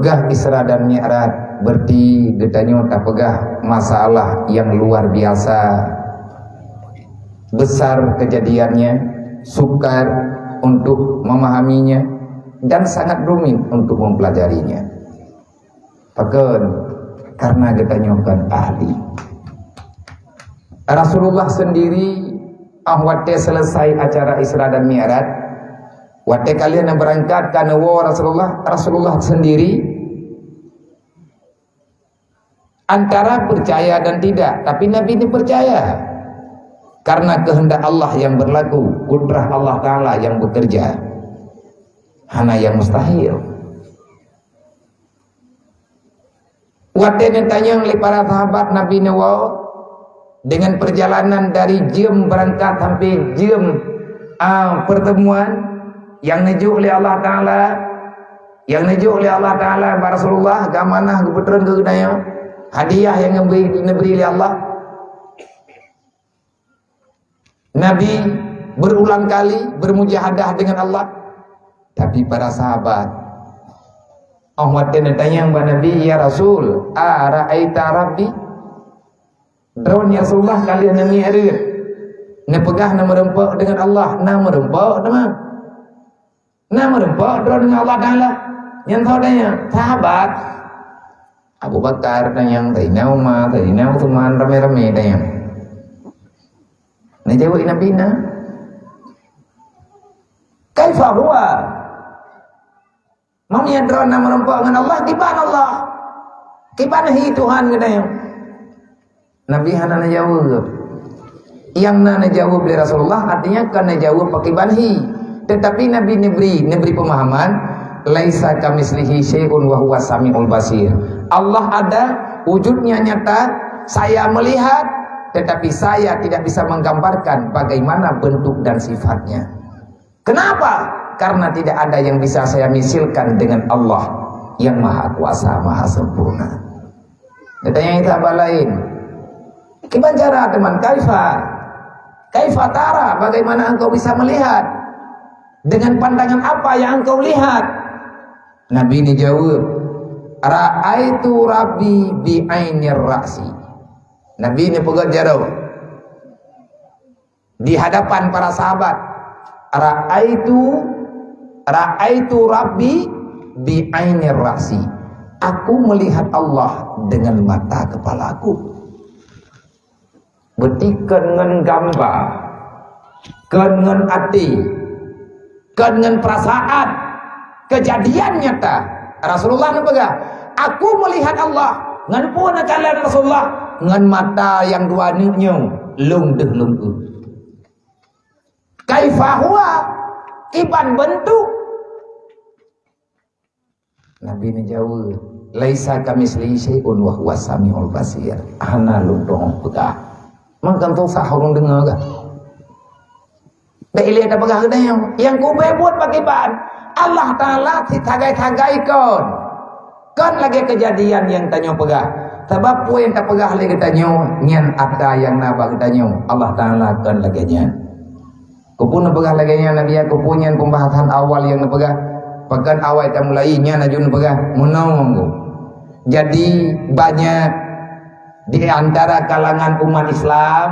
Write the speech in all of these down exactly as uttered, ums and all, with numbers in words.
Peugah Isra dan Mi'raj, berarti geutanyoe tapeugah masalah yang luar biasa besar kejadiannya, sukar untuk memahaminya, dan sangat rumit untuk mempelajarinya. Pakon? Karena geutanyoe kon ahli. Rasulullah sendiri, ah, watée selesai acara Isra dan Mi'raj, watée ka lheueh neubeurangkat ka neuwoe Rasulullah, Rasulullah sendiri antara percaya dan tidak, tapi Nabi ini percaya. Karena kehendak Allah yang berlaku, kudrah Allah Ta'ala yang bekerja. Hana yang mustahil. Watée neutanyong lé para sahabat Nabi neuwoe, dengan perjalanan dari jeuem beurangkat sampai jeuem, a, pertemuan, nyang neujok lé Allah Ta'ala, nyang neujok lé Allah Ta'ala bak Rasulullah, amanah geupeutreun keu geutanyoe, hadiah nyang geubri, neubri lé Allah. Nabi berulang kali bermujahadah dengan Allah. Tapi para sahabat, oh watée neutanyong bak Nabi, "Ya Rasul, ara'aita Rabbi?" Droeneuh ya Rasulullah ka lheueh neumi areuet. Neupeugah na meurumpok dengan Allah, na meurumpok teuma. Na meurumpok droe deungon Allah Ta'ala. Nyang tho tanyong, sahabat. Abu Bakar tanyong, Saidina Umar, Saidina Utsman, ramé-ramé tanyong. Neujaweueb Nabi na. Kaifa huwa? Meunyoe droe na meurumpok ngon Allah, kiban Allah? Kiban hi Tuhan geutanyoe? Nabi hana neujaweueb. Nyang na neujaweueb lé Rasulullah, artinya ka neujaweueb pakiban hi. Tetapi Nabi neubri, neubri pemahaman, "Laisa kamitslihi syai'un wa huwa samiul basir." Allah ada, wujudnya nyata, saya melihat, tetapi saya tidak bisa menggambarkan bagaimana bentuk dan sifatnya. Kenapa? Karena tidak ada yang bisa saya misilkan dengan Allah yang Maha Kuasa, Maha Sempurna. Ditanya sahabat lain, "Kiban cara teuma, kaifa? Kaifa tara? Bagaimana engkau bisa melihat? Dengan pandangan apa yang engkau lihat?" Nabi neujaweueb, "Ra'aitu Rabbi bi ainir ra'si." Nabi neupeugah jaroe di hadapan para sahabat, "Ra'aitu, ra'aitu Rabbi bi ainir ra'si." Aku melihat Allah dengan mata kepalaku. Berarti kon ngon gamba, kon ngon até, kon ngon perasaan, kejadian nyata. Rasulullah neupeugah, "Aku melihat Allah." Ngon peue neukalon Rasulullah? Ngon mata nyang dua neuk nyoe, lôn deuh lôn eu. Kaifa huwa? Kiban bentuk? Nabi neujaweueb, "Laisa kamitslihi syai'un wa huwas samiul basir." Hana lôn tu'oh peugah. Mangkang susah ureuëng deungoe gah. Bèk ilèe tapeugah geutanyoe, nyang kubèe buet pakriban? Allah Taala sit sagai-sagai kon. Kon lagèe keujadian nyang tanyoe peugah. Sabab peue nyang tapeugah lé geutanyoe, nyan atra nyang na bak geutanyoe. Allah Taala kon lagèe nyan. Keupeue neupeugah lagèe nyan, Nabi, keupeue nyan pembahasan awal nyang neupeugah. Pakon awai tamulai nyan laju neupeugah, meunoe. Jadi, banyak di antara kalangan umat Islam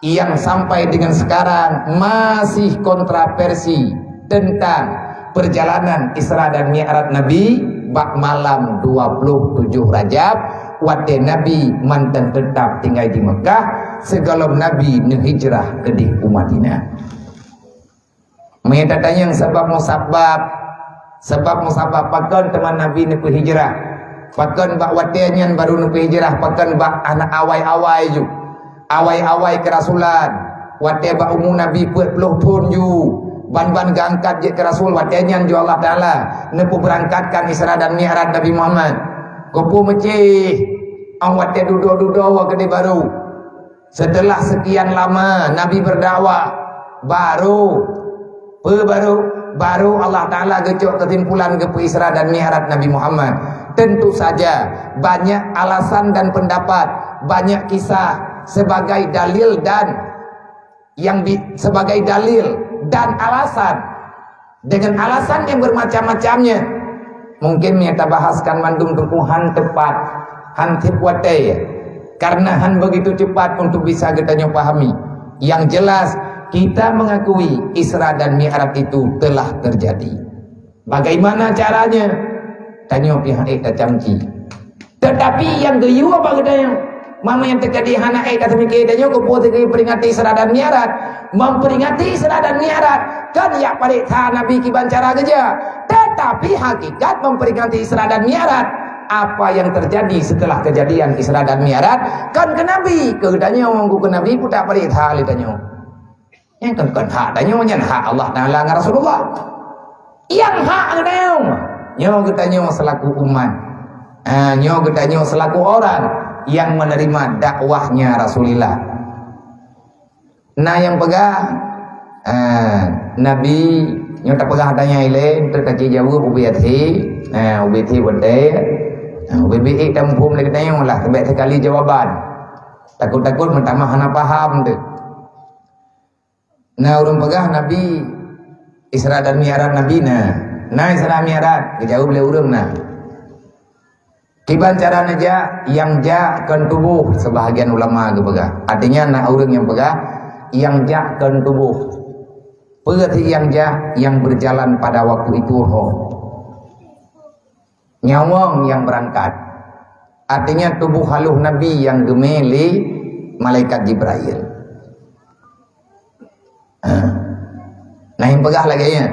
yang sampai dengan sekarang masih kontroversi tentang perjalanan Isra dan Mi'raj Nabi bak malam dua puluh tujuh Rajab, watèe Nabi mantong teutap tinggai di Mekah, sigohlom Nabi neuhijrah keudéh u Madinah. Meunyoe tatanyong sabab musabab, sabab musabab pakon teuma Nabi neupeuhijrah? Pakon bak watèe nyan barô neupeuhijrah? Pakon bak hana awai-awai ju? Awai-awai keurasulan, watèe bak umu Nabi peuet ploh thon ju, ban-ban geuangkat jeuet keu rasul, watèe nyan ju Allah Taala neupeubeurangkatkan Isra dan Mi'raj Nabi Muhammad. Keupeue meucéh? Ong watèe dudoe-dudoe keudéh barô. Setelah sekian lama Nabi berdakwah, baru, pe baru, baru Allah Taala geucok kesimpulan geupeu Isra dan Mi'raj Nabi Muhammad. Tentu saja, banyak alasan dan pendapat, banyak kisah sebagai dalil dan yang bi-, sebagai dalil dan alasan, dengan alasan yang bermacam-macamnya. Mungkin nyang tabahaskan mandum teungku han teupat, han tiep watée, karena han begitu cepat untuk bisa geutanyoe pahami. Yang jelas, kita mengakui Isra dan Mi'raj itu telah terjadi. Bagaimana caranya? Tanyoe pih han ék tacamci. Tetapi nyang geuyue bak geutanyoe, mama nyang teuka di hana ék ka teumike tanyoe keupeue teuka peringati Isra dan Mi'raj. Memperingati Isra dan Mi'raj kan yak pareksa Nabi kiban cara geujak. Tetapi hakikat memperingati Isra dan Mi'raj, apa yang terjadi setelah kejadian Isra dan Mi'raj, kan keu Nabi, keu geutanyoe, keu Nabi pun tak pareksa lé tanyoe. Nyang kon, kon hak tanyoe, nyan hak Allah Taala ngon Rasulullah. Nyang hak geutanyoe, nyoe geutanyoe selaku umat. Ha, nyoe geutanyoe selaku orang yang menerima dakwahnya Rasulullah. Na nyang peugah, ha, Nabi, nyoe tapeugah tanya ilée, untuk tacit jaweueb ubit até, ha, ubit até beutée, ha, ubit-ubit tamuphom lé geutanyoe lah, seubek sekali jawaban. Takot-takot meutamah hana paham tu. Na ureuëng peugah Nabi Isra dan Mi'raj Nabi na. Na Isra Mi'raj, geujaweueb lé ureuëng na. Kiban cara neujak, nyang jak kon tuboh, sebahagian ulama geupeugah. Artinya na ureuëng nyang peugah, nyang jak kon tuboh. Peue arti nyang jak? Nyang berjalan pada waktu itu roh. Nyawöng nyang beurangkat. Artinya tuboh halôh Nabi nyang geumé lé malaikat Jibrail. Ha. Nah, nyang peugah lagée nyan.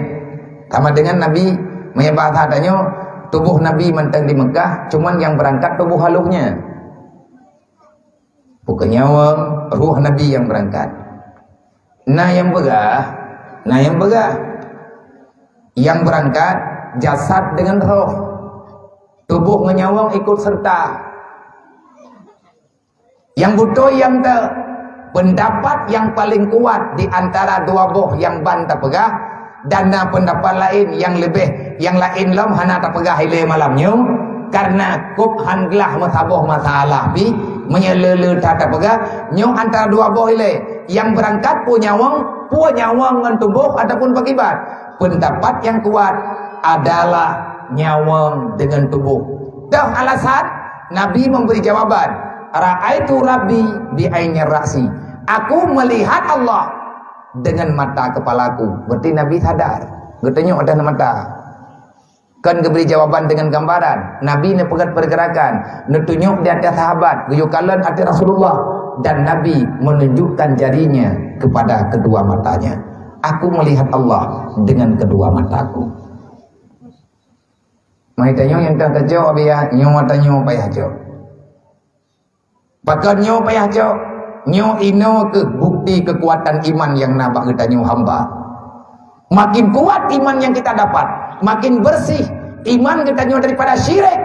Sama dengan Nabi, meunyoe bahasa tanyoe, tuboh Nabi mantong di Mekah, cuman nyang beurangkat tuboh halôh nyan. Bukan nyawöng, roh Nabi nyang beurangkat. Na nyang peugah, na nyang peugah. Nyang beurangkat jasad dengan roh. Tuboh ngon nyawöng ikut serta. Nyang beutôi nyang te, peundapat nyang paleng kuat di antara dua boh nyang ban tapeugah, dan na peundapat laén nyang leubeh, nyang laén lom hana tapeugah ilée malam nyoe, karena kôb han glah meusaboh masalah pih, meunyoe le-le that tapeugah, nyoe antara dua boh ilée, nyang beurangkat peue nyawöng, peue nyawöng ngon tuboh ataupun pakiban. Peundapat nyang kuat adalah nyawöng deungon tuboh. Toh alasan? Nabi memberi jawaban, "Ra'aitu Rabbi bi ainir ra'si." Aku melihat Allah dengan mata kepalaku. Berarti Nabi sadar. Geutunyok atas mata. Kan geubri jawaban dengan gambaran. Nabi neupeugét pergerakan, neutunyok di ateueh sahabat, geuyue kalon ateueh Rasulullah, dan Nabi menunjukkan jarinya kepada kedua matanya. "Aku melihat Allah dengan kedua mataku." Meutanyoe nyang ka keucok, biya nyoe tanyoe payah cok. Pakon nyoe payah cok? Nyoe inoe keuh bukti keukuatan iman nyang na bak geutanyoe hamba. Makin kuat iman nyang kita dapat, makin bersih iman geutanyoe daripada syirik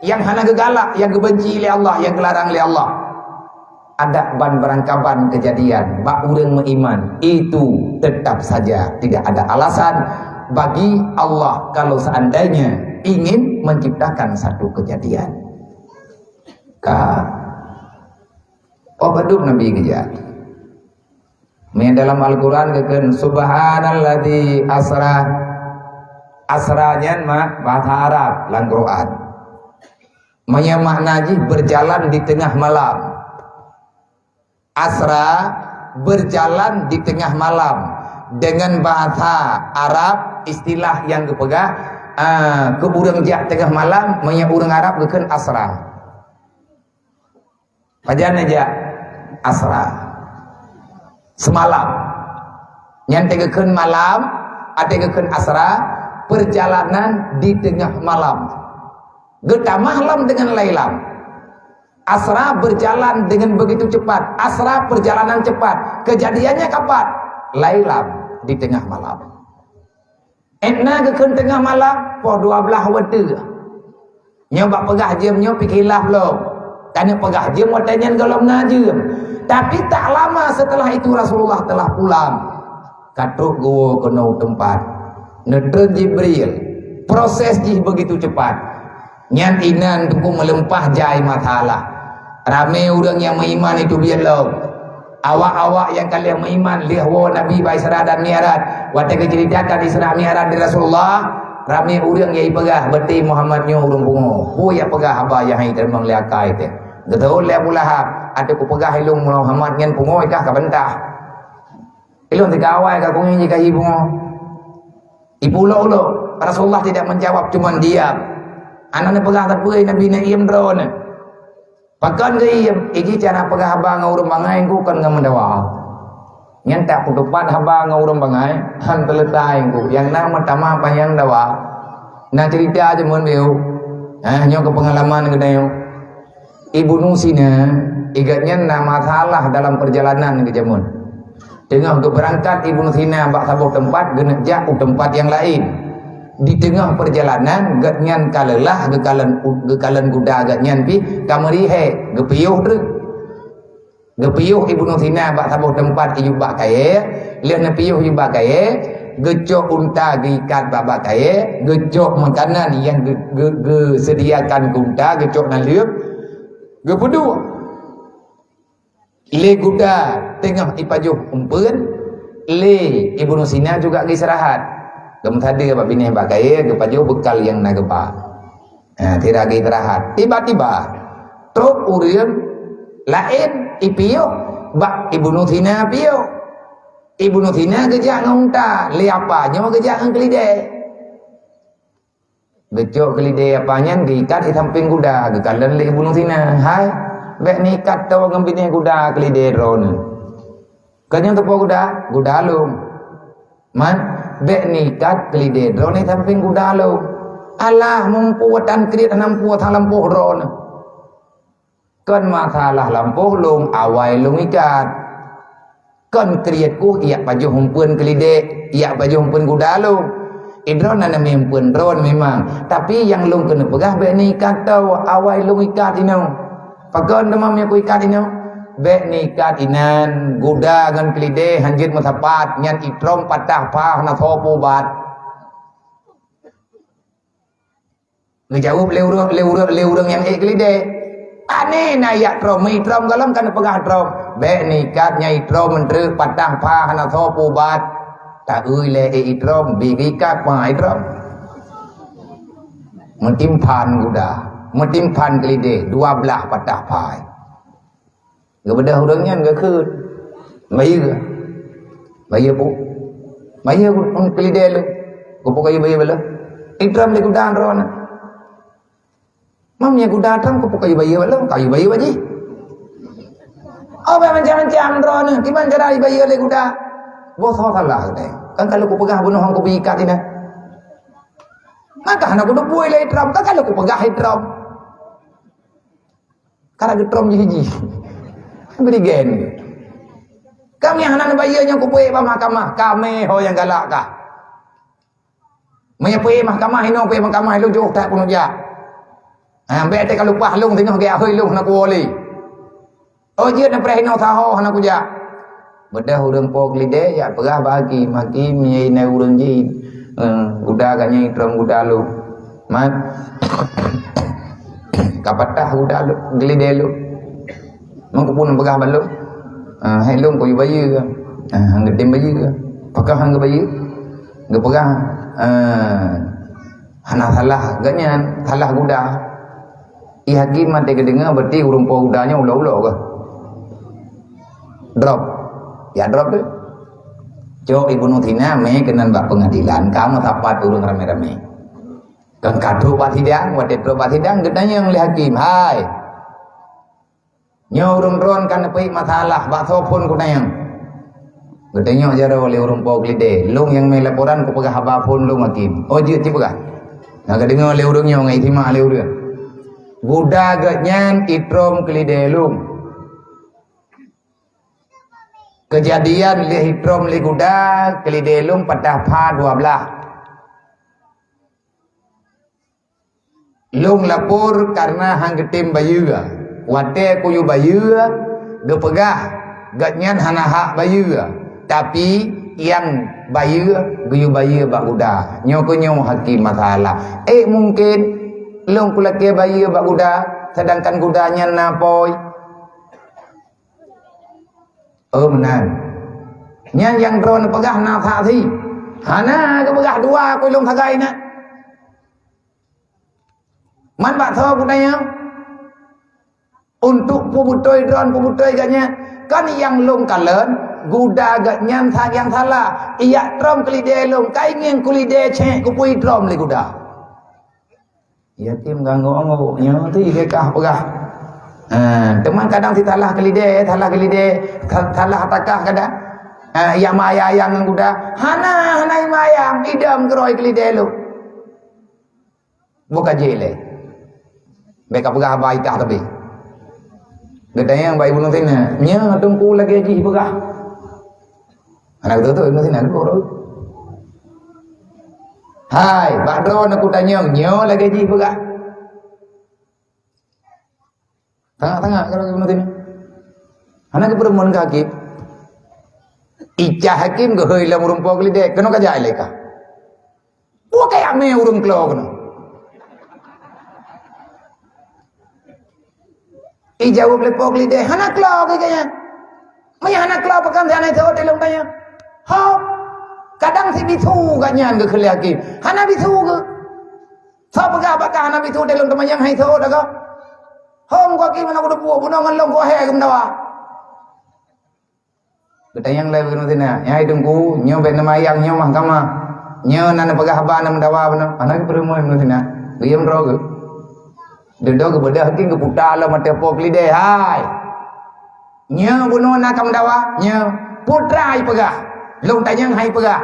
nyang hana geugalak, nyang geubenci lé Allah, nyang geularang lé Allah. Adak ban beurangkaban keujadian bak ureuëng meuiman, itu tetap saja tidak ada alasan bagi Allah kalau seandainya ingin menciptakan satu kejadian. Ka. Oh, padub Nabi geujak. Meunan dalam Al-Quran geukheun, "Subhanalladzi asra." Asra nyan mak bahasa Arab lam Quran. Meunyoe makna jih berjalan di tengah malam. Asra, berjalan di tengah malam. Dengan bahasa Arab, istilah nyang geupeugah, ah, keu ureuëng jak teungoh malam, meunyoe ureuëng Arab geukheun asra. Pajan jak? Asra. Semalam. Nyan teugeukheun malam, ateueh geukheun asra, perjalanan di tengah malam. Geutamah lam dengan lailam. Asra berjalan dengan begitu cepat. Asra perjalanan cepat. Kejadiannya kapan? Lailam, di tengah malam. Etna geukheun teungoh malam, poh dua blaih watée. Nyoe bak peugah jeuem nyoe pih khilaf lom. Tanyoe peugah jeuem watée nyan gohlom na jeuem. Tapi tak lama setelah itu Rasulullah telah pulang. Ka trok geuwoe keunoe teumpat. Neutreun Jibril. Proses jih begitu cepat. Nyan inan teungku meulumpah jai masalah. Ramé ureuëng nyang meuiman itu biet lom. Awak-awak nyang ka lheueh meuiman lheueh woe Nabi bak Isra dan Mi'raj. Watée geuceuritakan Isra Mi'raj di Rasulullah, Ramé ureuëng nyang ipeugah, "Beutôi Muhammad nyoe ureuëng pungo." Peue nyang peugah haba nyang hai teurimong lé akai teuh? Geuteuhon lé Abu Lahab, "Ateueh kupeugah ilong Muhammad nyan pungo, ikah ka bantah." Ilong tika awai ka kungin jikahi pungo. Ipulo-ulo, Rasulullah tidak menjawab, cuma diam. Aneuk neupeugah sapeue Nabi neuiem droeneuh. Pakon geuiem, iji cara peugah haba ngon ureuëng bangai engku kon ngon meudawa. Nyan tak peutupat haba ngon ureuëng bangai, han teuleutai engku. Nyang na meutamah panyang dawa. Na cerita jameun bieu. Ha, nyoe keu peungalaman geutanyoe. Ibnu Sina, igat nyan na masalah dalam perjalanan geujameun. Teungoh geubeurangkat Ibnu Sina bak saboh teumpat, geuneuk jak u teumpat nyang laén. Di teungoh peurjalanan, gobnyan ka leulah geukalon, geukalon guda gobnyan pih ka meurihée, geupiôh treuk. Geupiôh Ibnu Sina bak saboh teumpat ijubak kayée, lheueh neupiôh jubak kayée, geucok unta geuikat bak, bak kayée, geucok makanan nyang geu-, geu-, geuseudiakan keu unta, geucok naleueb, geupeuduek. Lé guda teungoh ipajoh umpeuen, lé Ibnu Sina juga geuistirahat. Geumeusadeue bak binéh bak kayée, geupajoh beukal nyang na geuba. Ha, sira geuistirahat. Tiba-tiba, trok ureuëng laén ipiôh bak Ibnu Sina piôh. Ibnu Sina geujak ngon unta, lé apa nyoe geujak ngon keulidée. Geucok keulidée apa nyan geuikat di sampéng guda, geukalon lé Ibnu Sina. "Hai, bék neuikat toe ngon binéh guda keulidée droeneuh." Kon nyan teupeu guda, guda lôn. "Man, bék neuikat keulidée droeneuh di sampéng guda lôn." "Alah, mumpue tan kriet hana mumpue sang lampôh droeneuh." Kon masalah lampôh lôn, awai lôn ikat. Kon kriet kuh ijak pajoh umpeuen keulidée, ijak pajoh umpeuen guda lôn. Idroe na neumé umpeuen droe memang, tapi nyang lôn keuneuk peugah bék neuikat toe, awai lôn ikat inoe. Pakon teuma meunyoe kuikat inoe? Bék neuikat inan, guda ngon keulidée hanjeuet meusapat, nyan itrôm patah pha hana soe peuubat. Geujaweueb lé ureuëng, lé ureuëng, lé ureuëng nyang ék keulidée, "Pane na ijak trôm, meuitrôm gohlom ka neupeugah trôm." "Bék neuikat, nyan itrôm treuk patah pha hana soe peuubat." Taeu lé ék itrôm, bi geuikat pha itrôm. Meutimpan guda, meutimpan keulidée, dua blaih patah pha. Geubeudôh ureuëng nyan geukheun, "Bayeue, bayeue peue? Bayeue ngon keulidée lôn." "Keupeue kayu bayeue bak lôn?" "Itrôm lé guda droeneuh." "Meunyoe guda trôm, keupeue kayu bayeue bak lôn? Kayu bayeue bak jih." "Oh, bék macam-macam droeneuh. Kiban cara ibayeue lé guda?" "Boh soe salah geutanyoe? Kan ka lôn kupeugah bunoe han kubi ikat inan. Maka hana kuteupue lé itrôm, kan ka lôn kupeugah itrôm." Ka na geutrôm jih-jih. Bri gen. Kami hana neubayeue nyoe kupeue bak mahkamah. Kami ho nyang galak kah? Meunyoe peue mahkamah inoe, peue mahkamah ilôn jôh that peunoh jak. Ha, bék teuka lupah lôn singoh geuhôi lôn hana kuwoe lé. Oh, jeuet neupreh inoe saho hana kujak. Beudôh ureuëng po keulidée jak peugah bak hakim, "Hakim, nyoe inan ureuëng jih, eh, guda gobnyan itrôm guda lôn. Man, ka patah guda lôn, keulidée lôn. Man keupeue neupeugah bak lôn? Ah, hai lôn kayue bayeue. Ah, han geutem bayeue. Pakon han geubayeue?" Geupeugah, ah, hana salah gobnyan, salah guda. I hakim maté geudeungoe, berarti ureuëng po guda nyoe ulo-ulo keuh. Drop. Ya drop tu. Cok Ibnu Sina mé keunan bak peungadilan, ka meusapat ureuëng ramé-ramé. Kan ka trok bak sidang, watée trok bak sidang geutanyong lé hakim, "Hai, nyoe ureuëng droen ka neupeuék masalah, bak soe phon kutanyong?" Geutanyong jaroe lé ureuëng po keulidée, "Lôn nyang mé laporan kupeugah haba phon lôn hakim." "Oh, jeuet cipeugah." Na geudeungoe lé ureuëng nyoe ngon isimak lé ureuëng. "Guda gobnyan itrôm keulidée lôn. Keujadian lheueh itrôm lé guda, keulidée lôn patah pha dua blaih. Lôn lapor kareuna han geutem bayeue. Watée kuyue bayeue, geupeugah gobnyan hana hak bayeue, tapi nyang bayeue geuyue bayeue bak guda. Nyoe keuh nyoe hakim masalah. Eh, mungken lôn kulakée bayeue bak guda, seudangkan guda nyan na pôi." Oh, meunan. Nyan nyang droeneuh peugah na saksi. Hana geupeugah dua kuyue lôn sagai na. Man bak tho geutanyoe, untuk peubeutôi droe, peubeutôi geuh nyan, kan nyang lôn kalon, guda geuh nyan sa-, nyang salah. Ijak trom keu lidé lôn, ka ingieng keu lidé cék, kupui trom lé guda. Yatim nganggok-nganggok, nyoe teuh ikah peugah. Ha, teuma kadang si salah keu lidé, salah keu lidé, sa-, salah takah kadang. Ha, ijak meuayang-ayang ngon guda. Hana, hana imayang, idong keurôi keu lidé lôn. Buka jih lé. Bèk kapeugah haba ikah tapi. Geutanyong bak Ibnu Sina, "Nyoe Teungku lagèe jih peugah?" Hana beutôi-beutôi Ibnu Sina, "Beutôi." "Hai, bak droeneuh kutanyong, nyoe lagèe jih peugah?" Tangak-tangak kalau Ibnu Sina. Hana geupeurumoh keu hakim. Ijak hakim geuhôi lom ureueng po keu lidé, keunoe kajak ilèe kah. Peue kajak mé ureueng klo keunoe? Ijaweueb lé po keu lidé, "Hana klo keu gobnyan." Meunyo hana klo, pakon hana iseuôt lé lôn tanyoe? Ho, kadang si bisu gobnyan geukheun lé hakim. Hana bisu geuh. Soe peugah bak kah hana bisu lé lôn teumanyong hai iseuôt agoe? Ho, geuh hakim hana kuteupue, bunoe ngon lôn geuh hai geumeudawa. Geutanyong lé Ibnu Sina, "Hai Teungku, nyoe bèk neumayang, nyoe mahkamah. Nyoe na neupeugah haba, na meudawa bunoe." Hana geupeurumoh Ibnu Sina. Geuyue droe geuh. Dudoe geubeudôh hakim geuputa lom ateueh po keu lidé, "Hai! Nyoe bunoe na ka meudawa, nyoe. Peue treuk ipeugah? Lôn tanyong hai ipeugah.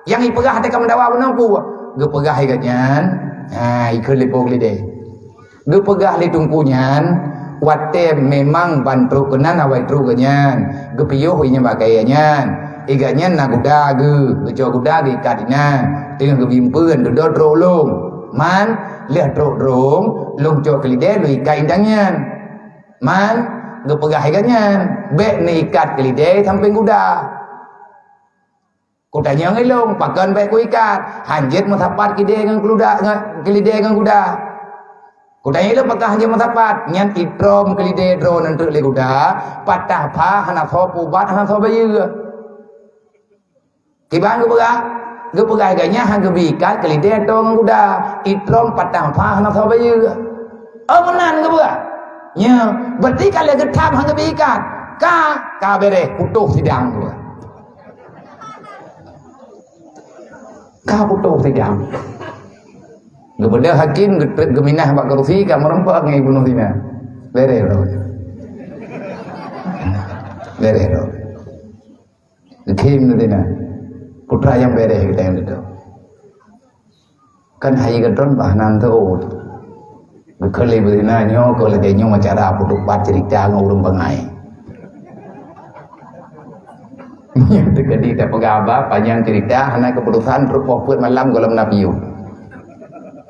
Nyang ipeugah teuka meudawa bunoe peue?" Geupeugah lé gobnyan, ha, ikheun lé po keu lidé. Geupeugah lé Teungku nyan, watèe memang ban trok keunan awai trok gobnyan, geupiôh ié nyan bak kayèe nyan. Ié gobnyan na guda geuh, geucok guda geuikat inan, teungoh geubimpeuen dudoe trok lôn. Man, lheueh trok lôn, lôn cok keu lidé lôn ikat indang nyan. Man, geupeugah lé gobnyan, "Bèk neuikat keu lidé sampéng guda." Kutanyong lé lôn, "Pakon bèk kuikat?" "Hanjeuet meusapat keu lidé ngon guda, ngon, keu lidé ngon guda." Kutanyong lé lôn, "Pakon hanjeuet meusapat?" Nyan itrom keu lidé droeneuh treuk lé guda, patah pha hana soe peuubat, hana soe bayeue. Kiban geupeugah, geupeugah lé gobnyan han geubi ikat keu lidé ateueh ngon guda, itrom patah pha hana soe bayeue. Oh, meunan geupeugah. Nyoe, berarti ka lheueh geutham han geubi ikat. Ka, ka bèrèh, putôh sidang geupeugah. Ka putôh sidang. Geubeudôh hakim geutrek geuminah bak keurusi ka meurumpok ngon Ibnu Sina. Bèrèh droe. Bèrèh droe. Hakim Ibnu Sina. Peue treuk nyang bèrèh geutanyoe dudoe. Kan hai geutron bah nan teuôt. Geukheun lé Ibnu Sina nyoe keuh lagèe nyoe cara peutupat ceurita ngon ureueng bangai. Meunyoe teukeudi tapeugah haba panyang ceurita hana keuputosan trok poh peuet malam gohlom na piôh.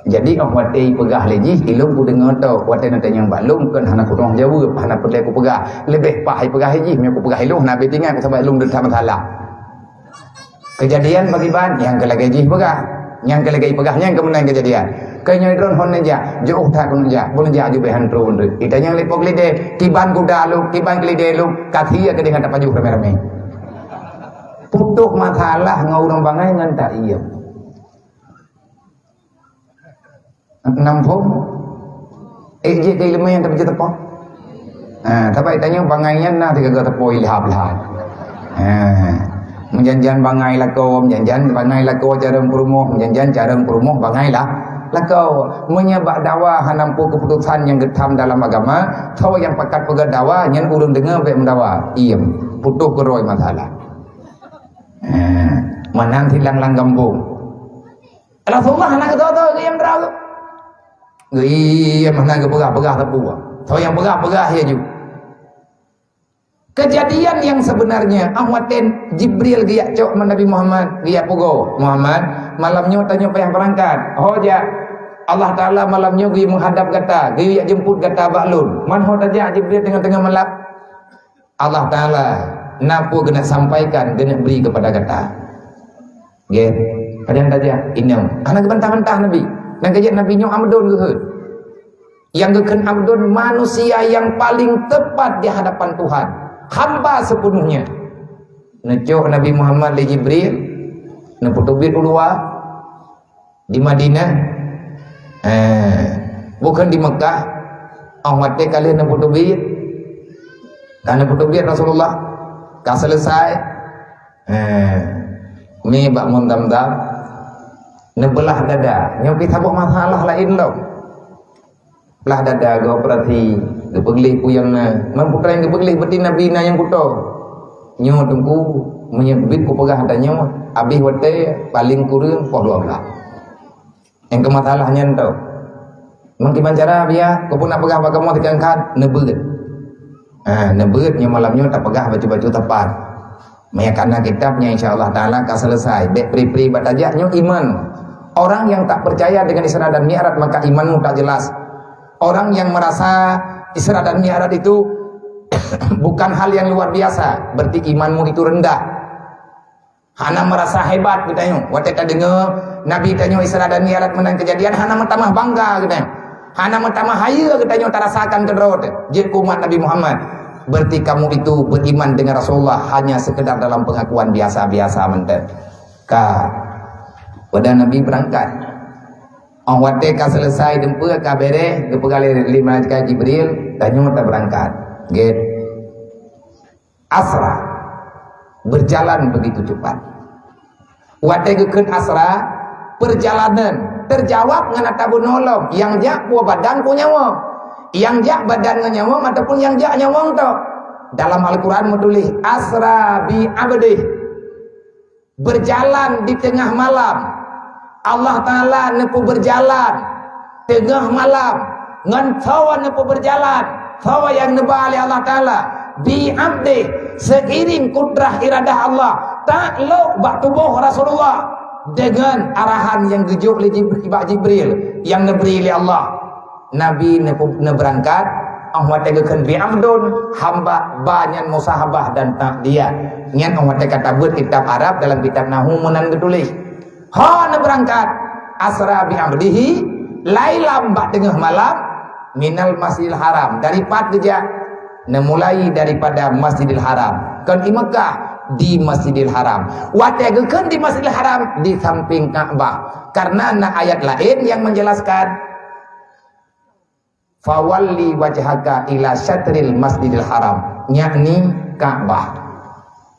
Jadi, óh watèe ipeugah lé jih, ilôn kudeungö tok, watèe neutanyong bak lôn, kon hana kutu'oh jaweueb, hana peureulèe kupeugah. Leubeh paih ipeugah lé jih, meunyoe kupeugah ilôn, hana bèk teuingat, sabab ilôn deuh that masalah. Keujadian pakriban, nyang keu lagèe jih peugah. Nyang keu lagèe ipeugah nyan keuh meunan keujadian. Keu nyoe droen hon neujak, jiôh that keuneuk jak, bôh neujak jubèh han trôn deuh. Itanyong lé po keu lidé, "Kiban guda lôn, kiban keu lidé lôn, ka sie keudéh ngon tapajoh ramé-ramé." Putôh masalah ngon ureueng bangai ngon taiem. Nam phôn. Eh, jeuet keu ileumèe nyang tapeujeuet teupeu. Ha, sabai tanyoe bangai nyan na sigaga teupeu ilham-ilham. Ha. Meujan-jan bangai lakoe, meujan-jan bangai lakoe carông peurumoh, meujan-jan carông peurumoh bangai lah lakoe. Meunyoe bak dawa hana muphom keuputosan nyang geutham dalam agama, soe nyang pakat peugah dawa, nyan ureueng deungö bèk meudawa. Iem, putôh keudroe masalah. Ha. Meunan silang lam gampông. Rasulullah hana geutoe-toe geuiem droe. Geuiem hana geupeugah-peugah sapeue. Soe nyang peugah-peugah laju. Keujadian nyang seubeunarnya, óh watèe Jibril geujak cok ngon Nabi Muhammad, geujak pugoe, "Muhammad, malam nyoe tanyoe payah beurangkat. Ho jak, Allah Taala malam nyoe geuyue meuhadab gata, geuyue jak jeumput gata bak lôn. Man ho tajak Jibril teungoh-teungoh malam?" Allah Taala na peue geuneuk sampaikan, geuneuk bri keupada gata. Gét, pajan tajak, inong. Hana geubantah-bantah Nabi. Nyang keujeuet Nabi nyoe Abdon geuheuet. Nyang geukheun Abdon manusia nyang paleng teupat di hadapan Tuhan. Hamba sepenuhnya. Neucok Nabi Muhammad lé Jibril, neupeuteubiet u luwa, di Madinah. Eh, Bukan di Mekah, oh watèe ka lheueh neupeuteubiet. Ka neupeuteubiet Rasulullah, ka selesai. Eh, mi bak Môn Zamzam, neubeulah dada. Nyoe pih saboh masalah laén lom. Blah dada, geuoperasi, geupeugleh peue nyang na. Man peue nyang geupeugleh, berarti Nabi na nyang kuto. Nyoe Teungku, meunyoe bit kupeugah tanyoe, abéh watèe paleng kureueng poh dua blah. Nyang keu masalah nyan tau. Meukiban cara biya, keupeue nak peugah bak kamoe teuka khan, neubeuet. Ha, neubeuet nyoe malam nyoe tapeugah bacut-bacut tepat. Meunyo ka na kitab nyan, insya Allah Taala ka selesai. Bèk pri-pri bak tajak nyoe iman. Orang yang tak percaya dengan Isra dan Mi'raj, maka imanmu tak jelas. Orang yang merasa Isra dan Mi'raj itu bukan hal yang luar biasa, berarti imanmu itu rendah. Hana merasa hebat geutanyoe. Watèe tadeungoe Nabi tanyoe Isra dan Mi'raj meunan keujadian, hana meutamah bangga geutanyoe. Hana meutamah hayeue geutanyoe tarasakan keudroe teuh jeuet keu umat Nabi Muhammad. Berarti kamu itu beriman dengan Rasulullah hanya sekedar dalam pengakuan biasa-biasa mantong. Ka. Padahai Nabi beurangkat. Oh watèe ka selesai dumpeue, ka bèrèh, geupeugah lé, lé malaikat Jibril, tanyoe tabeurangkat. Gèt. Asra, berjalan begitu cepat. Watèe geukheun asra, perjalanan, teujaweueb ngon ata bunoe lom, nyang jak peue badan peue nyawöng. Nyang jak badan ngon nyawöng ataupun nyang jak nyawöng tok. Dalam Al-Quran meutuléh, "Asra bi abdih." Berjalan di tengah malam. Allah Taala neupeubeurjalan teungoh malam ngon soe neupeubeurjalan, soe nyang neuba lé Allah Taala, bi abdih, seiring kudrah iradah Allah, taklok bak tuboh Rasulullah deungon arahan nyang geujok lé Jib-, bak Jibril nyang neubri lé Allah. Nabi neubeurangkat, 'oh watèe geukheun bi abdun, hamba, ba nyan musahabah dan ta'diyah. Nyan 'oh watèe ka tabeuet kitab Arab dalam kitab Nahu meunan geutuléh. Ho neubeurangkat, asra bi abdihi, lailam bak teungoh malam, minal Masjidil Haram. Dari pat geujak? Neumulai daripada Masjidil Haram. Kon di Mekah, di Masjidil Haram. Watèe geukheun di Masjidil Haram, di samping Ka'bah. Karena na ayat laén nyang menjelaskan, "Fawalli wajhaka ila syatril Masjidil Haram," yakni Ka'bah.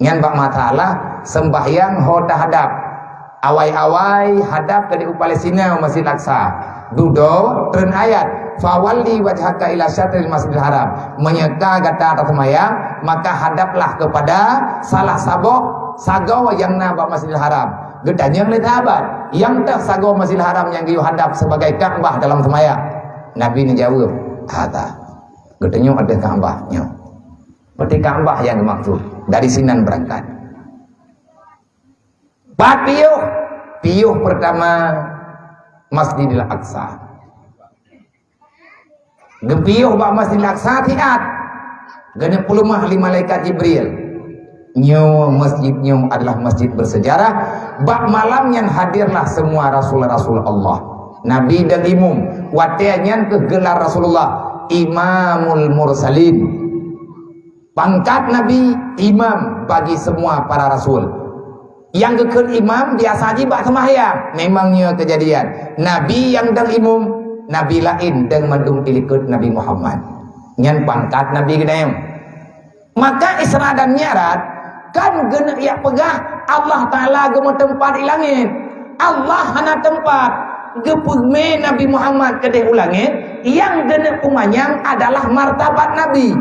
Nyan bak masalah sembahyang ho tahadap. Awai-awai hadap keu di u Palestina, Masjid Aqsa. Dudoe treun ayat, "Fawalli wajhaka ila syatril Masjidil Haram." Meunyoe ka gata taseumbahyang, maka hadaplah kepada salah saboh sagoe nyang na bak Masjidil Haram. Geutanyong lé sahabat, "Nyang toh sagoe Masjidil Haram nyang geuyue hadap sebagai Ka'bah dalam seumbahyang?" Nabi neujaweueb, "Hadza." Geutanyoe ateueh Ka'bah nyoe. Berarti Ka'bah nyang geumaksud. Dari sinan beurangkat. Pat piôh? Piôh peurtama Masjidil Aqsa. Geupiôh bak Masjidil Aqsa siat. Geuneuk peuleumah lé malaikat Jibril. Nyoe masjid nyoe adalah masjid bersejarah. Bak malam nyan hadirlah semua rasul-rasul Allah. Nabi dan imum. Watèe nyan keuh gelar Rasulullah, Imamul Mursalin. Pangkat Nabi, imam bagi semua para rasul. Nyang geukheun imam biasa jih bak seumbahyang. Memang nyoe keujadian. Nabi nyang dong imum, nabi laén dong mandum ilikot Nabi Muhammad. Nyan pangkat Nabi geutanyoe. Maka Isra dan Mi'raj kan geuneuk jak peugah Allah Taala geumeuteumpat di langét. Allah hana teumpat. Geupeumé Nabi Muhammad keudeh u langét, nyang geuneuk peumanyang adalah martabat Nabi.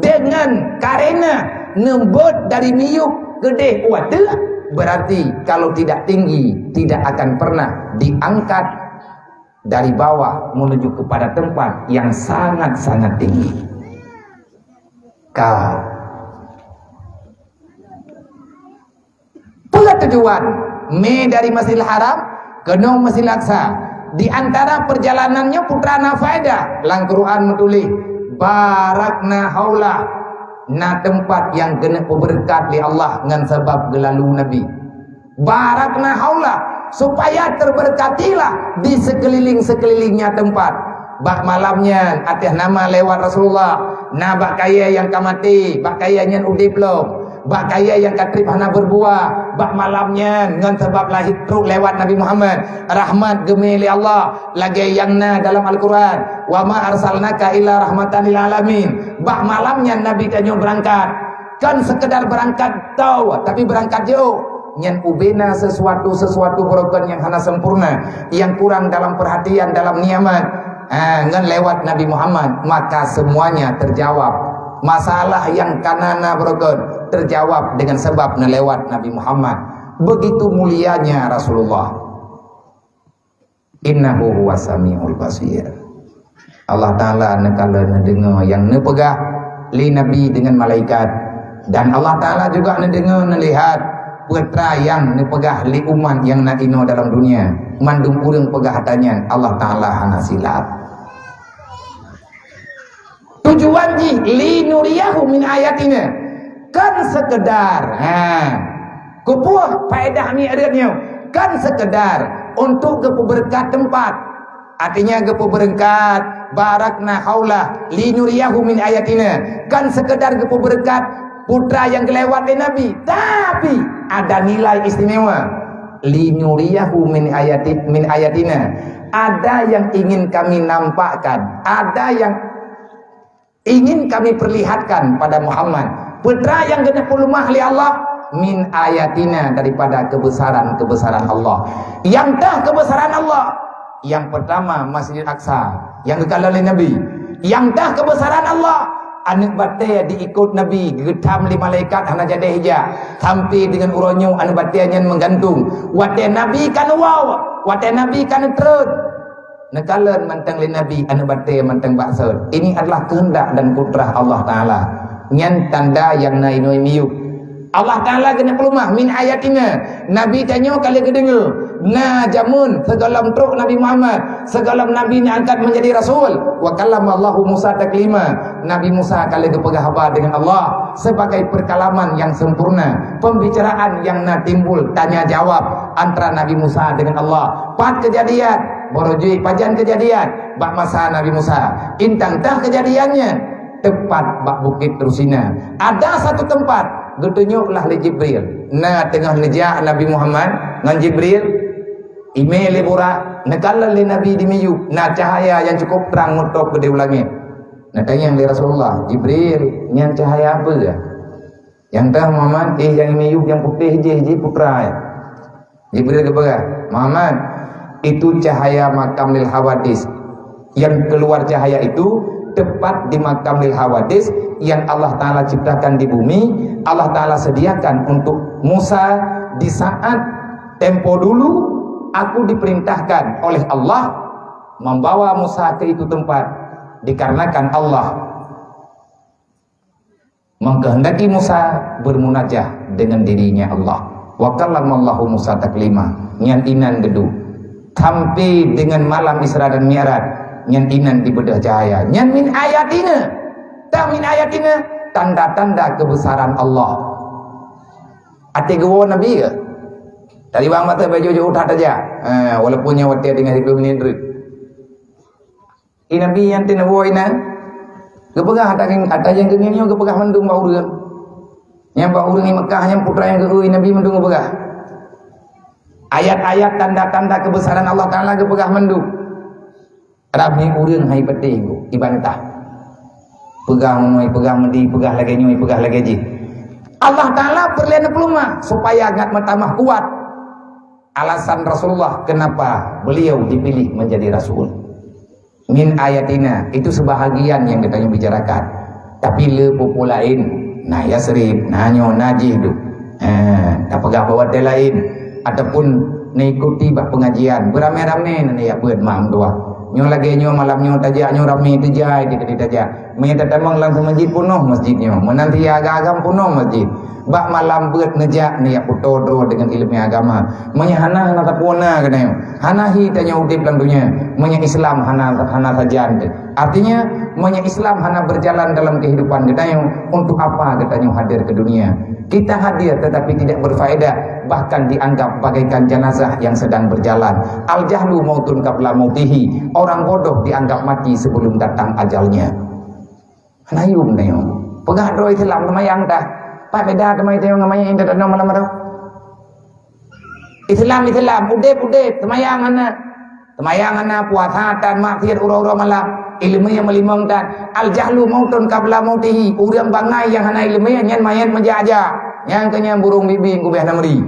Dengan karena neubeuet dari miyueb keudeh u ateueh, berarti kalau tidak tinggi, tidak akan pernah diangkat dari bawah menuju kepada tempat yang sangat-sangat tinggi. Ka. Peue tujuan mé dari Masjidil Haram keunoe Masjidil Aqsa? Di antara perjalanan nyoe peue na faedah. Lam Quran meutuléh, "Barakna haula." Na teumpat nyang keuneuk peubeureukat lé Allah ngon sabab geulalu Nabi. Barakna haula, supaya terberkatilah di sekeliling-sekelilingnya tempat. Bak malam nyan, ateueh nama lewat Rasulullah, na bak kayèe nyang ka maté, bak kayèe nyan udép lom. Bak kayée nyang ka treb hana berbuah, bak malam nyan ngon sabab lahé trok lewat Nabi Muhammad, rahmat geumé lé Allah, lagée nyang na dalam Al-Quran, "Wa ma arsalnaka illa rahmatan lil alamin." Bak malam nyan Nabi tanyoe beurangkat, kon seukeudar beurangkat tau, tapi beurangkat jiôh. Nyan ubena sesuatu-sesuatu beureukan nyang hana sempurna, nyang kurang dalam perhatian, dalam nikmat. Ha, ngon lewat Nabi Muhammad, maka semuanya terjawab. Masalah nyang kana na beureukan terjawab dengan sebab neulewat Nabi Muhammad. Begitu mulianya Rasulullah. Innahu huwas samiul basir. Allah Taala neukalon neudeungoe nyang neupeugah lé Nabi deungon malaikat, dan Allah Taala juga neudeungoe neulihat peue nyang neupeugah lé umat nyang na inoe dalam dunia. Mandum ureuëng peugah ata nyan, Allah Taala hana silap. Tujuan jih, "Linuriyahu min ayatina." Kon seukeudar, ha, keupeue faedah mi'raj nyoe? Kon seukeudar untuk geupeubeureukat teumpat. Artinya geupeubeureukat, "Barakna haulah linuriyahu min ayatina." Kon seukeudar geupeubeureukat putra nyang geulewat lé Nabi, tapi ada nilai istimewa. "Linuriyahu min ayati-, min ayatina." Ada yang ingin kami nampakkan, ada yang ingin kami perlihatkan pada Muhammad. Peue nyang geupeuleumah lé Allah, "Min ayatina," daripada kebesaran-kebesaran Allah. Nyang teuh kebesaran Allah, nyang pertama Masjid Aqsa, nyang geukalon lé Nabi. Nyang teuh kebesaran Allah, aneuëk batée diikot Nabi, geutam lé malaikat hana jadeh ijak, sampai deungon uroe nyoe aneuëk batée nyan meugantung. Watée Nabi ka neuwoe, watée Nabi ka neutreun, neukalon mantong lé Nabi aneuëk batée mantong bak sot. Ini adalah kehendak dan kudrah Allah Taala. Nyan tanda nyang na inoe miyueb. Allah Taala keuneuk peulumah, "Min ayatina." Nabi tanyoe ka lheueh geudeungoe. Na jameun sigohlom trok Nabi Muhammad, sigohlom Nabi neuangkat menjadi rasul. "Wa kallamallahu Musa taklima." Nabi Musa ka lheueh geupeugah haba dengan Allah sebagai perkalaman yang sempurna, pembicaraan yang na timbul tanya jawab antara Nabi Musa dengan Allah. Pat keujadian, baroe jih pajan keujadian bak masa Nabi Musa. Intan tah keujadiannya tepat bak Bukit Tursina. Ada satu tempat geutunyok lah lé Jibril. Na teungoh neujak Nabi Muhammad ngon Jibril, imé lé Burak, neukalon lé Nabi di miyueb, na cahaya nyang cukup trang meutôb keudéh u langét. Neutanyong lé Rasulullah, "Jibril, nyan cahaya peue?" Nyang teuh Muhammad, "Eh, nyang miyueb nyang putéh jih, jih putra." Jibril geupeugah, "Muhammad, itu cahaya makam lil hawadis. Yang keluar cahaya itu tepat di makam lil hawadis yang Allah Taala ciptakan di bumi. Allah Taala sediakan untuk Musa di saat tempo dulu aku diperintahkan oleh Allah membawa Musa ke itu tempat dikarenakan Allah mengkehendaki Musa bermunajah dengan dirinya Allah." "Wa kallamallahu Musa taklima." Nyan inan geuduek. Sampai dengan malam Isra dan Mi'raj, nyan inan dibeudôh cahaya. Nyan min ayatina. Tah min ayatina, tanda-tanda kebesaran Allah. Até geuwoe Nabi ke? Tadi bang mata baju jauh that aja. Ha, walaupun nyan watée tinggai siplôh minit reuet. Di Nabi nyan teuh neuwoe inan, geupeugah ata, ata nyang geungieng nyoe geupeugah mandum bak ureuëng. Nyang bak ureuëng di Mekah nyang putra nyang geu-eu Nabi mandum geupeugah. Ayat-ayat, tanda-tanda kebesaran Allah Taala geupeugah mandum. Ramé ureuëng hai patéh geuh ibantah. Peugah nyoe, peugah meudi, peugah lagée nyoe, peugah lagée jih. Allah Taala peureulée neupeulumah supaya ngat meutamah kuat. Alasan Rasulullah kenapa beliau dipilih menjadi rasul. Min ayatina, itu sebahagian yang kita bicarakan. Tapi le pupu lain, na Yasrib, na nyoe, na jih tu. Ha, tapeugah bak watée lain ataupun neuikuti bak pengajian, beramai-ramai na neujak beuet mak meutuah. Nyoe lagée nyoe malam nyoe tajak, nyoe ramé teujai di tadi tajak. Meunyoe tatamong lam masjid, peunoh masjid nyoe. Meunan sia agam-agam, peunoh masjid. Bak malam beuet neujak, neujak peutoe droe deungon ileumé agama. Meunyoe hana, hana tapue na keunoe. Hana hi tanyoe udeb lam donya. Meunyoe Islam hana, hana sajan teuh. Artinya, meunyoe Islam hana berjalan dalam kehidupan geutanyoe, untuk apa geutanyoe hadir ke dunia? Kita hadir tetapi tidak berfaedah, bahkan dianggap bagaikan jenazah yang sedang berjalan. Al-jahlu mautun qabla mautihi. Orang bodoh dianggap mati sebelum datang ajalnya. Hana yuem tanyoe. Peugah droe Islam seumayang tah. Apa beda teuma itu ngon manyét nyang teutanong malam baroe? Islam, Islam, udeb, udeb, seumayang hana. Seumayang hana, puasa tan, maksiat uroe-uroe malam. Ileumé nyang meulimong tan. Al-jahlu mautun qabla mautihi. Ureuëng bangai nyang hana ileumé, nyan manyét meujak-jak. Nyang keu nyan burông bibi gubeh na meuri.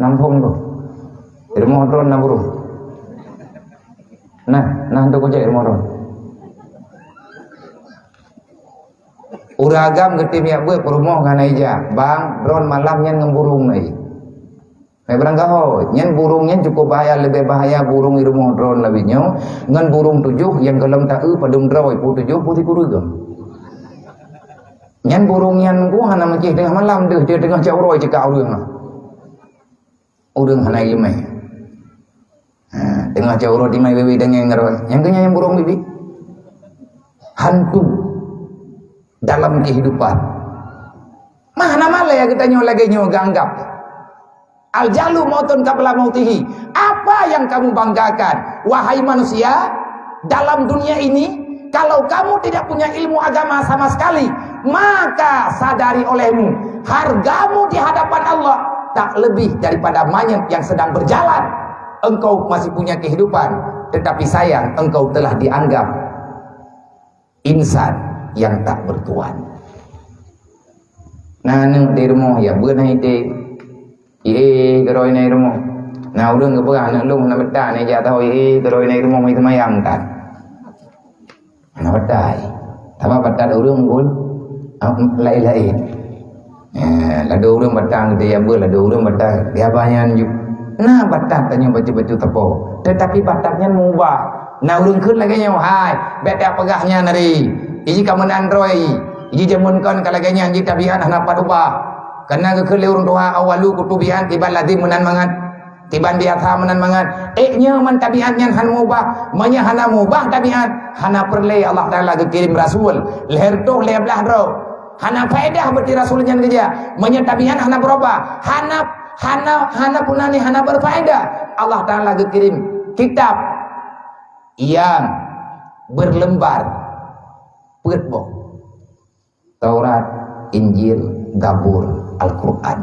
Nampung tu. Di rumoh droen na burông. Nah, nah tu kujak di rumoh droen. Ureuëng agam geutem jak beuet peurumoh ngon Aija, "Bang, droen malam nyan ngon burông na." Hai barangkaho, nyan burông nyan cukup bahaya, leubeh bahaya burông di rumoh droen labiet nyoe ngon burông tujoh nyang gohlom taeu padum droe, pu tujoh pu sikureueng. Nyan burông nyan ku hana meucéh teungoh malam deuh, dia teungoh cak uroe cekak ureuëng. Ureuëng hana ileumé. Ha, teungoh cak uroe timai wewe dangeng ngon droe. Nyang keu nyan nyang burông bibi. Hantu dalam kehidupan. Mah hana malée geutanyoe lagée nyoe geuanggap. Al-jahlu mautun qabla mautihi. Apa yang kamu banggakan, wahai manusia, dalam dunia ini? Kalau kamu tidak punya ilmu agama sama sekali, maka sadari olehmu, hargamu di hadapan Allah tak lebih daripada manyét yang sedang berjalan. Engkau masih punya kehidupan, tetapi sayang, engkau telah dianggap insan yang tak bertuan. Na aneuk di rumoh, ya, beuet hai deh. Ié keudroe na di rumoh. Na ureuëng geupeugah aneuk lôn hana beuta, na jak tahu ié keudroe na di rumoh, mai seumayang tan. Hana beuta. Sabab beuta ureuëng pun, ah, laén-laén. Eh, ladôm ureuëng batang di Yambeu, ladôm ureuëng batang di Abah nyan ju. Na batang tanyoe bacut-bacut teupô. Tetapi batang nyan meuubah. Na ureuëng kheun lagée nyoe, "Hai, bék tapeugah nyan ari. Iji ka meunan droe. Iji jameun kon ka lagée nyan, ji tabiat hana pat ubah." Kana geukheun lé ureuëng tuha, "Awwalu kutubian tiban lazim meunan mangat." Tiban biasa meunan mangat. Ék nyoe man tabiat nyan hana mubah. Meunyoe hana mubah tabiat, hana peureulée Allah Taala geukirém rasul. Lhée reutôh lhée blaih droe. Hana faedah beuti rasul nyan geujak. Meunyoe tabiat hana beurubah, hana, hana, hana puna ni, hana berfaedah. Allah Taala geukirém kitab yang berlembar peuet boh. Taurat, Injil, Zabur, Al-Quran.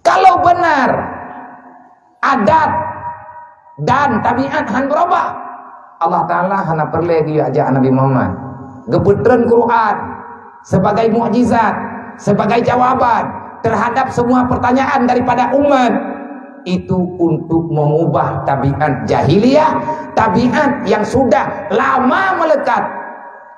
Kalau benar adat dan tabiat han berubah, Allah Taala hana peureulée geuyue ajak Nabi Muhammad. Geupeutreun Quran sebagai mukjizat, sebagai jawaban terhadap semua pertanyaan daripada umat. Itu untuk mengubah tabiat jahiliyah, tabiat yang sudah lama melekat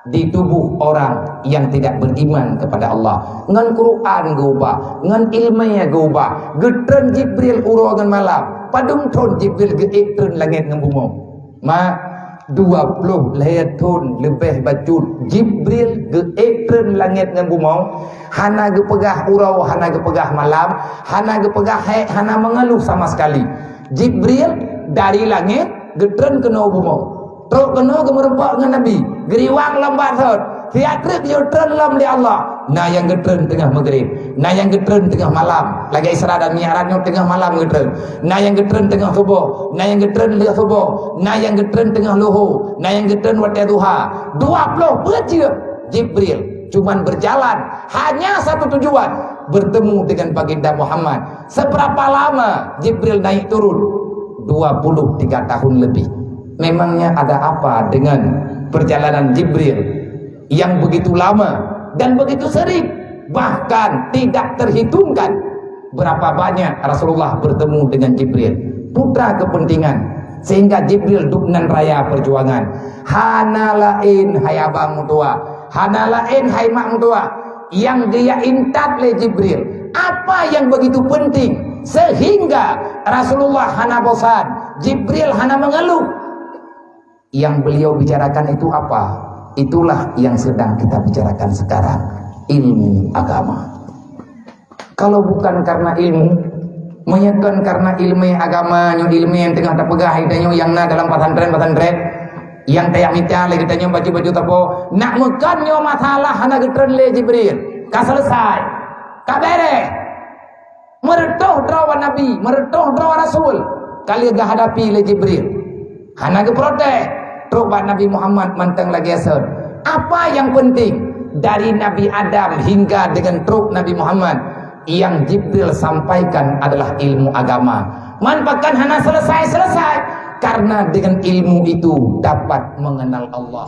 di tubuh orang yang tidak beriman kepada Allah. Ngon Quran geubah, ngon ileumé geubah. Geutreun Jibril uroe ngon malam. Padum thon Jibril geuék treun langét ngon bumoe? Ma, dua ploh lhée thon leubeh bacut Jibril geuék treun langét ngon bumoe. Hana geupeugah uroe, hana geupeugah malam, hana geupeugah hék, hana meungeuluh sama sekali. Jibril dari langét geutreun keunoe bumoe. Trok keunoe geumeureumpok ngon Nabi, geuriwang lom bak thon. Siat treuk geutreun lom lé Allah. Na nyang geutreun teungoh meugreb, na nyang geutreun teungoh malam. Lagée Isra dan Mi'raj nyoe teungoh malam geutreun. Na nyang geutreun teungoh suboh, na nyang geutreun lheueh suboh, na nyang geutreun teungoh luho, na nyang geutreun watée duha. Dua ploh peuet jeuem Jibril cuman berjalan hanya satu tujuan, bertemu dengan Baginda Muhammad. Seberapa lama Jibril naik turun? Dua puluh tiga tahun lebih. Memangnya ada apa dengan perjalanan Jibril yang begitu lama dan begitu sering, bahkan tidak terhitungkan berapa banyak Rasulullah bertemu dengan Jibril? Putra kepentingan, sehingga Jibril dubnan raya perjuangan. Hana laén hai abang meutuah, hana laén hai mak meutuah, nyang geujak intat lé Jibril. Apa yang begitu penting sehingga Rasulullah hana bosan, Jibril hana mengeluh? Yang beliau bicarakan itu apa? Itulah yang sedang kita bicarakan sekarang, ilmu agama. Kalau bukan karena ilmu, meunyoe kon karena ilmu agama, nyoe ilmu nyang teungoh tapeugah geutanyoe nyang na dalam pesantren-pesantren, nyang tajak mita lé geutanyoe bacut-bacut teupô, nak meukon nyoe masalah hana geutreun lé Jibril, ka selesai, ka beres. Meureutoh droe Nabi, meureutoh droe Rasul, ka lheueh geuhadapi lé Jibril. Hana geuprotes, trok bak Nabi Muhammad mantong lagée sot. Apa yang penting dari Nabi Adam hingga dengan trok Nabi Muhammad, yang Jibril sampaikan adalah ilmu agama. Man pakan hana selesai-selesai, karena dengan ilmu itu dapat mengenal Allah.